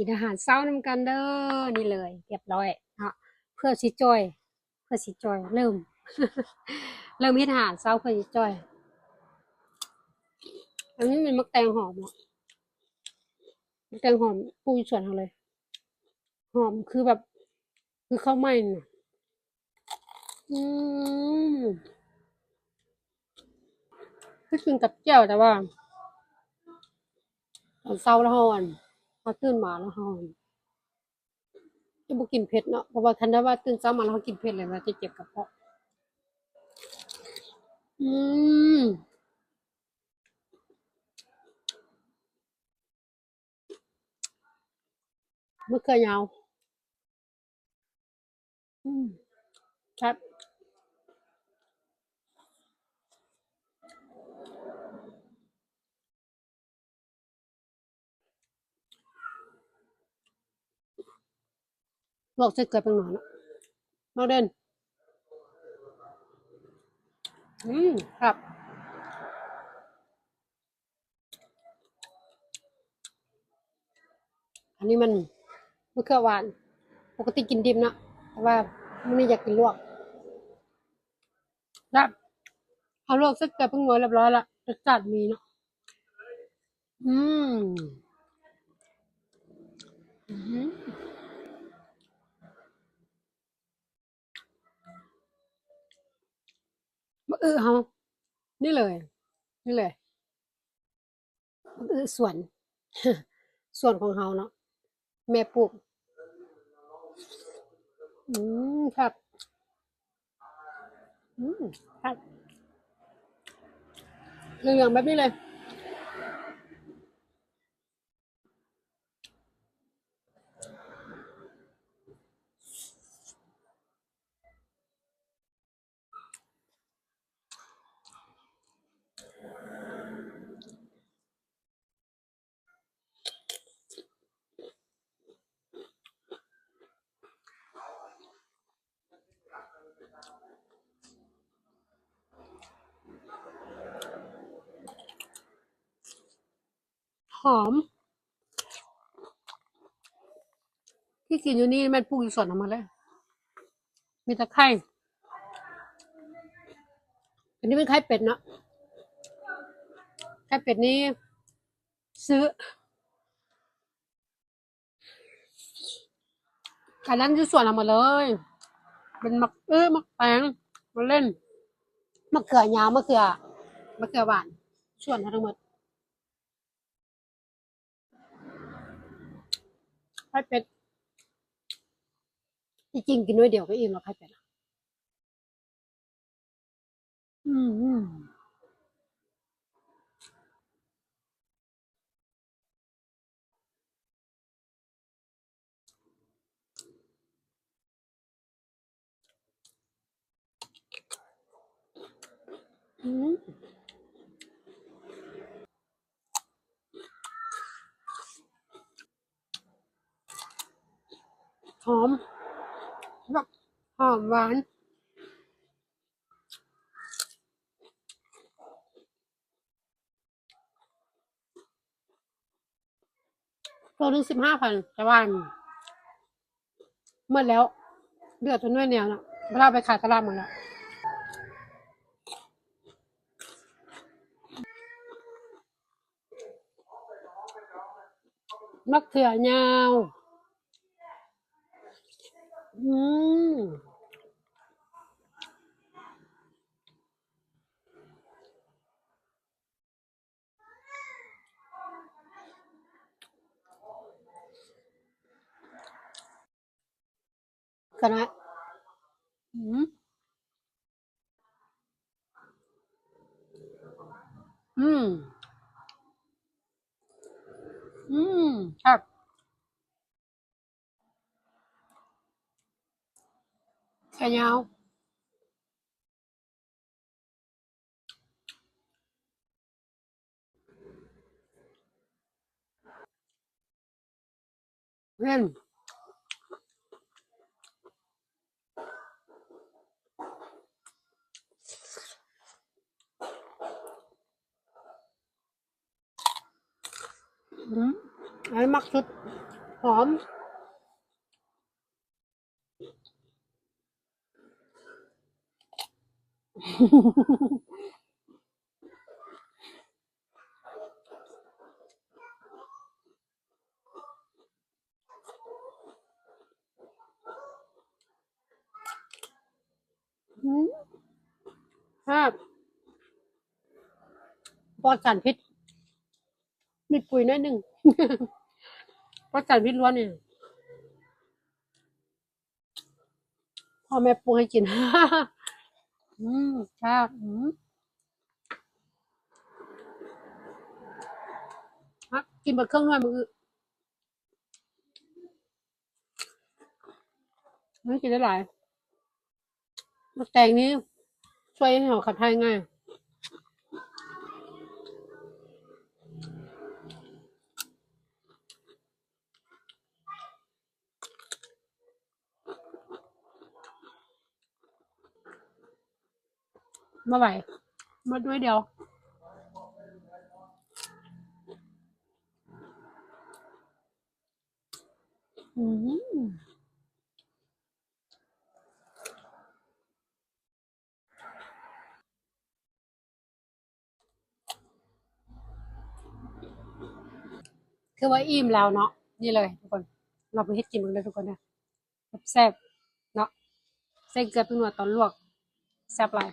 ກິນອາຫານເຊົ້ານຳກັນເດີ. ນີ້ເລີຍ ຮຽບຮ້ອຍເນາະ ເພື່ອຊິຈ່ອຍ ເພື່ອຊິຈ່ອຍ ເລີ່ມ ເລີ່ມເຮັດອາຫານເຊົ້າເພື່ອຊິຈ່ອຍ. ອັນນີ້ແມ່ນໝາກແຕງຫອມເນາະ ໝາກແຕງຫອມປູກຢູ່ສວນເຮົາເລີຍ ຫອມຄືແບບ ຄືເຂົ້າໃໝ່ນະ. ອືມ ຄືກິນກັບແຈ່ວ ແຕ່ວ່າຕອນເຊົ້າລະເຮົາ ອັນ ເຮົາຕື່ນມາລະເຮົາ ອັນ ຈະບໍ່ກິນເຜັດເນາະ ເພາະວ່າຄັນໄດ້ວ່າຕື່ນເຊົ້າມາລະເຮົາກິນເຜັດແລ້ວ ມັນຈະເຈັບກະເພາະ. ອືມ ມະເຂືອຍາວ ອືມ ແຊບ. ລວກໃສ່ເກືອແປ້ງໜອຍເນາະ ນ້ອງເດັ່ນ. ອືມ ແຊບ. ອັນນີ້ມັນ ມະເຂືອຫວານ ປົກກະຕິກິນດິບເນາະ ແຕ່ວ່າມື້ນີ້ຢາກກິນລວກ. ລະ ເຮົາລວກເສັດແລ້ວ ເພິ່ນງວຍຮຽບຮ້ອຍລະ ລົດຊາດມີເນາະ. ອືມ ອືມ ມະອຶເຮົາ ນີ້ເລີຍ ນີ້ເລີຍ. ອື ສວນ ສວນຂອງເຮົາເນາະ ແມ່ປູກ. ອືມ ຄັກ ອືມ ຄັກ ເຫຼືອງໆແບບນີ້ເລີຍ. ຫອມ ທີ່ກິນຢູ່ນີ້ແມ່ນປູກຢູ່ສວນເຮົາໝົດເລີຍ ມີແຕ່ໄຂ່. ອັນນີ້ເປັນໄຂ່ເປັດເນາະ ໄຂ່ເປັດນີ້ຊື້ ອັນນັ້ນຢູ່ສວນເຮົາໝົດເລີຍ ເປັນໝາກອຶ ໝາກແຕງ ມະເລັ່ນ ໝາກເຂືອຍາວ ໝາກເຂືອ ໝາກເຂືອຫວານ ສວນເຮົາທັງໝົດ. ໄຂ່ເປັດ ທີ່ຈິງກິນໜ້ອຍດຽວກໍອີ່ມແລ້ວ ໄຂ່ເປັດ. ອືມ ອືມ ຫອມ ແບບຫອມຫວານ. ໂລໜຶ່ງສິບຫ້າພັນ ແຕ່ວ່າໝົດແລ້ວ ເຫຼືອແຕ່ໜ່ວຍດຽວນະ ເວລາໄປຂາຍຕະຫຼາດໝົດແລ້ວ. ໝາກເຂືອຍາວ ອືມ ຂະໜາດ ອືມ ອືມ ອືມ ແຊບ ແຂນຍາວ ແມ່ນ ອືມ ອັນນີ້ມັກສຸດ ຫອມ. ອືມ ແຊບ ປອດສານພິດ ມີປຸ໋ຍໜ້ອຍໜຶ່ງ ປອດສານພິດລ້ວນນີ້ ພໍ່ແມ່ປຸກໃຫ້ກິນ ອືມ ແຊບ ອືມ ຮັກ ກິນເບິດເຄື່ອງໜ່ວຍມື້ອື່ນ. ມັນກິນໄດ້ຫຼາຍ ໝາກແຕງນີ້ຊ່ວຍໃຫ້ເຮົາຂັບຖ່າຍງ່າຍ ບໍ່ໄຫວ ໝົດໜ່ວຍດຽວ. ອືມ ຄືວ່າອີ່ມແລ້ວເນາະ. ນີ້ເລີຍທຸກຄົນ ລອງໄປເຮັດກິນເບິ່ງເດີທຸກຄົນເດີ ແຊບໆ ເນາະ ໃສ່ເກືອແປ້ງນົວຕອນລວກ ແຊບຫຼາຍ.